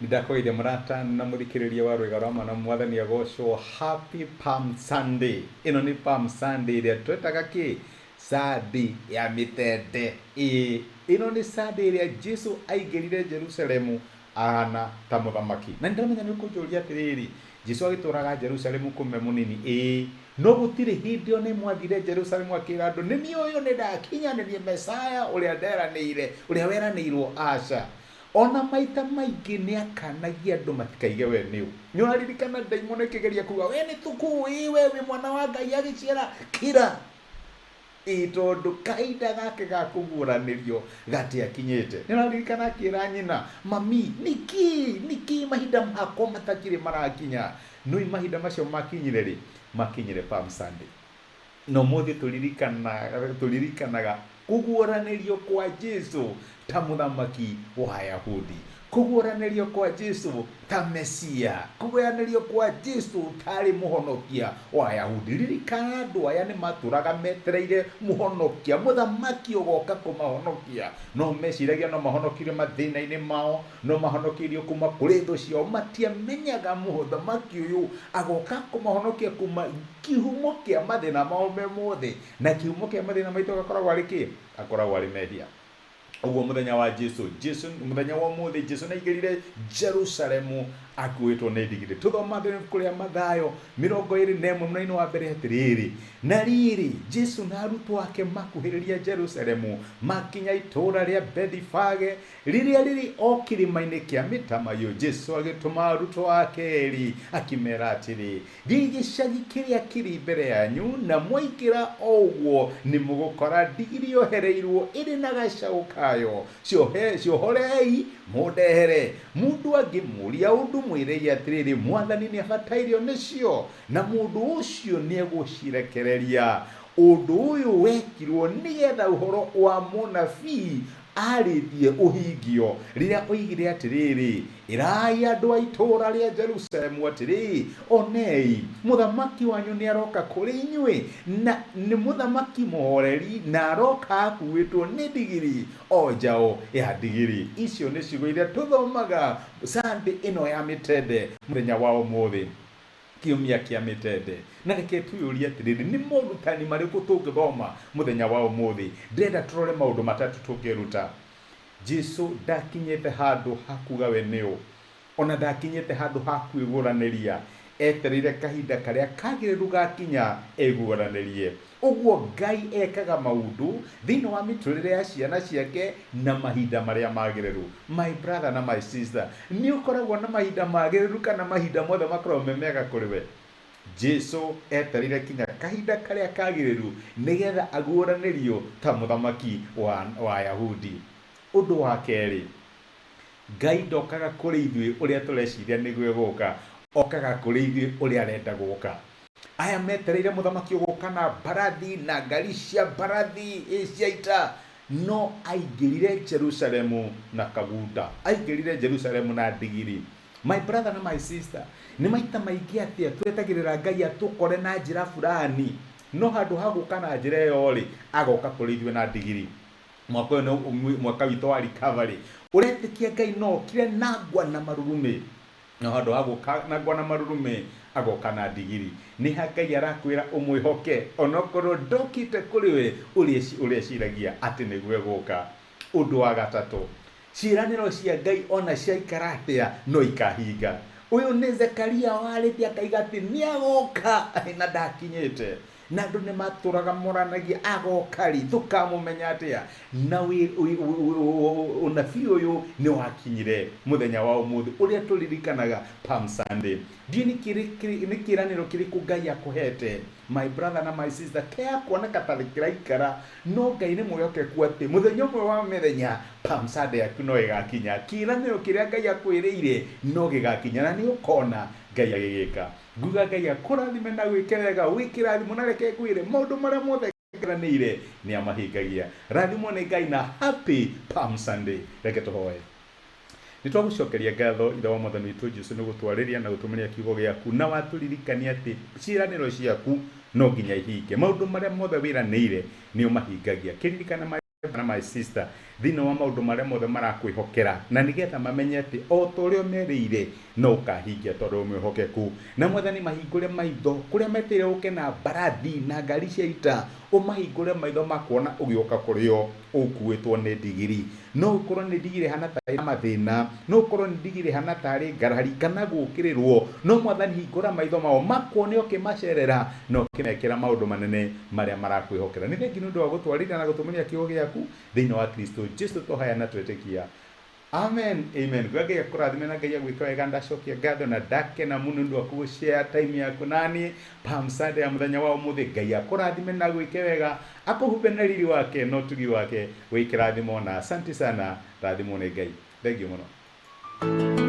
Nĩndakũgeithia mũrata na mũthikĩrĩria wa Rwĩga rwa Mana, Mwathani agocwo. Happy Palm Sunday. Ĩno nĩ Palm Sunday ĩrĩa twetaga kĩ? Sunday ya mĩtende. Ĩĩ, ĩno nĩ Sunday ĩrĩa Jesu aingĩrire Jerusalemu ahana ta mũthamaki. Na nĩndĩramenya nĩ ũkũnjũria atĩrĩrĩ, Jesu agĩtũraga Jerusalemu kũme mũnini? Ĩĩ, no gũtirĩ hĩndĩ ona ĩmwe athire Jerusalemu akĩra andũ, nĩ niĩ ũyũ nĩ ndakinya, nĩ niĩ Mesaya ũrĩa nderanĩire, ũrĩa weranĩirwo. Aca. Ona maita maingĩ nĩ akanagia andũ matikaige we nĩ ũ. Nĩ ũraririkana ndaimono ĩkĩgeria kuga we nĩ tũkũĩ, we wĩ mwana wa Ngai, agĩciara kira. Ĩ tondũ kahinda gake ga kũguũranĩrio gatiakinyĩte. Nĩ ũraririkana akĩra nyina, mami, nĩkĩ, nĩkĩ mahinda makwa matakirĩ marakinya? Nũĩ mahinda macio makinyire rĩ? Makinyire Palm Sunday. Na ũmũthĩ tũririkanaga kũguũranĩrio kwa Jesu ta mũthamaki wa Ayahudi, kũguũranĩrio kwa Jesu ta Mesia, kũguũranĩrio kwa Jesu tarĩ mũhonokia wa Ayahudi. Ririkana andũ aya nĩ matũraga metereire mũhonokia, mũthamaki ũgoka kũmahonokia. No meciragia no mahonokirio mathĩna-inĩ mao, no mahonokirio kuma kũrĩ thũ ciao. Matiamenyaga mũthamaki ũyũ agoka kũmahonokia kuma Kĩhumo kĩa mathĩna mao me mothe, na kĩhumo kĩa mathĩna maitũ gakoragwo arĩ kĩ? Akoragwo arĩ mehia. Ũguo mũthenya wa Jesu, Jesu mũthenya wa ũmũthĩ Jesu nĩaingĩrire Jerusalemu akuĩtwo nĩ ndigiri. Tũthoma thĩinĩ ibuku rĩa Mathayo 21 mũraini wa mbere atĩrĩrĩ, na rĩrĩ, Jesu na arutwo ake makuhĩrĩria Jerusalemu, makinya itũũra rĩa Bethifage Rĩrĩa rĩrĩ o kĩrĩma-inĩ kĩa mĩtamaiyũ, Jesu agĩtũma arutwo ake erĩ, akĩmera atĩrĩ, Thiĩi gĩcagi kĩrĩa kĩrĩ mbere yanyu, na mwaingĩra o ũguo, nĩmũgũkora ndigiri yohereirwo ĩrĩ na gacaũ kayo. Ciohorei, mũndehere. Mũndũ angĩmũũria ũndũ, mwĩrei atĩrĩrĩ, 'Mwathani nĩabatairio nĩcio, na mũndũ ũcio nĩegũcirekereria. Ũndũ ũyũ wekirwo nĩgeetha ũhoro wa mũnabii arĩtie ũhingio, rĩrĩa oigire atĩrĩrĩ, Ĩrai andũ a itũũra rĩa Jerusalemu atĩrĩ, 'Onei, mũthamaki wanyu nĩaroka kũrĩ inyuĩ, na nĩ mũthamaki mũhooreri, na aroka akuuĩtwo nĩ ndigiri, o njaũ ya ndigiri. Icio nĩ ciugo iria tũthomaga Sunday ĩno ya mĩtende mũthenya wa ũmũthĩ. Kiumia kĩa mĩtende. Na reke twĩyũrie atĩrĩrĩ, nĩ morutani marĩkũ tũngĩthoma mũthenya wa ũmũthĩ? Ndĩrenda tũrore maũndũ matatũ tũngĩruta. Jesu ndakinyĩte handũ ha kuga we nĩ ũ. Ona ndakinyĩte handũ ha kwĩguũranĩria. Etereire kahinda karĩa kagĩrĩru gakinya eguũranĩrie. Ũguo Ngai ekaga maũndũ thĩinĩ wa mĩtũrĩre ya ciana ciake na mahinda marĩa magĩrĩru. My brother na my sister, nĩ ũkoragwo na mahinda magĩrĩru kana mahinda mothe makoragwo me mega kũrĩ we? Jesu etereire kinya kahinda karĩa kagĩrĩru nĩgetha aguũranĩrio ta mũthamaki wa, wa Ayahudi. Ũndũ wa kerĩ, Ngai ndokaga kũrĩ ithuĩ ũrĩa tũreciria nĩguo egũka, okaga kũrĩ ithuĩ ũrĩa arenda gũka. Aya metereire mũthamaki ũgũka na mbarathi na ngari cia mbarathi cia ita, no aingĩrire Jerusalemu na kagunda, aingĩrire Jerusalemu na ndigiri. My brother na my sister, nĩ maita maingĩ atĩa twetagĩrĩra Ngai atũkore na njĩra fulani, no handũ ha gũka na njĩra ĩyo rĩ, agoka kũrĩ ithuĩ na ndigiri. Mwaka ũyũ nĩ mwaka witũ wa recovery. Ũretĩkia Ngai no okire na ngwa na marurumĩ, no handũ ha gũka na ngwa na marurumĩ agoka na ndigiri. Nĩ ha Ngai arakwĩra ũmwĩhoke onokorwo ndokĩte kũrĩ we ũrĩa ũreciragia atĩ nĩguo egũka. Ũndũ wa gatatũ, ciĩranĩro cia Ngai ona ciaikara atĩa no ikahinga. Ũyũ nĩ Zekaria warĩtie akaiga atĩ nĩ agoka na ndakinyĩte. Na andũ nĩ matũraga moranagia agoka rĩ, tũkamũmenya atĩa? Na ũnabii ũyũ nĩ wakinyire mũthenya wa ũmũthĩ ũrĩa tũririkanaga Palm Sunday. Ndiũĩ nĩ kĩĩranĩro kĩrĩkũ Ngai akũhete, my brother na my sister, kĩa kuoneka ta kĩraikara, no Ngai nĩ mwĩhokeku atĩ mũthenya ũmwe wa mĩthenya Palm Sunday yaku no ĩgakinya. Kĩĩranĩro kĩrĩa Ngai akwĩrĩire no gĩgakinya na nĩ ũkona Ngai agĩgĩka. Nguga Ngai akũrathime na gwĩke wega, wĩ kĩrathimo, na reke ngwĩre maũndũ marĩa mothe ngeranĩire nĩ amahingagia. Rathimwo nĩ Ngai na happy Palm Sunday. Reke tũhoe. Nĩ twagũcokeria ngatho Ithe wa Mwathani witũ Jesu nĩ gũtwarĩria na gũtũmĩria kiugo gĩaku, na watũririkania atĩ ciĩranĩro ciaku no nginya ihinge. Maũndũ marĩa mothe wĩranĩire nĩ ũmahingagia. Kĩririkane. Na my sister thĩinĩ wa maũndũ marĩa mothe marakwĩhokera, na nĩgetha mamenye atĩ o ta ũrĩa ũmerĩire no ũkahingia tondũ wĩ mwĩhokeku. Na Mwathani, mahingũre maitho kũrĩa metereire ũke na mbarathi na ngari cia ita, ũmahingũre maitho makuona ũgĩũka kũrĩ o ũkuĩtwo nĩ ndigiri. No ũkorwo nĩ ndigiri ĩhana ta ĩna mathĩna, no ũkorwo nĩ ndigiri ĩhana tarĩ ngarari kana gũũkĩrĩrwo, no Mwathani, hingũra maitho mao makuone ũkĩmacerera na ũkĩmekĩra maũndũ manene marĩa marakwĩhokera. Nĩ thengiũ nĩ ũndũ wa gũtwarĩria na gũtũmĩria kiugo gĩaku thĩinĩ wa Kristo Jesu, tũhoya na twĩtĩkia, amen, amen. Ngwa Ngai akũrathime na Ngai agwĩka wega. Ndacokia ngatho na ndakena mũno nĩ ũndũ wa gũshare time yaku nani Palm Sunday ya mũthenya wa ũmũthĩ. Ngai akũrathime na gwĩke wega, akũhumbe na riri wake na ũtugi wake. Wĩ kĩrathimo na asante sana, rathimwo nĩ Ngai. Thengiũ mũno.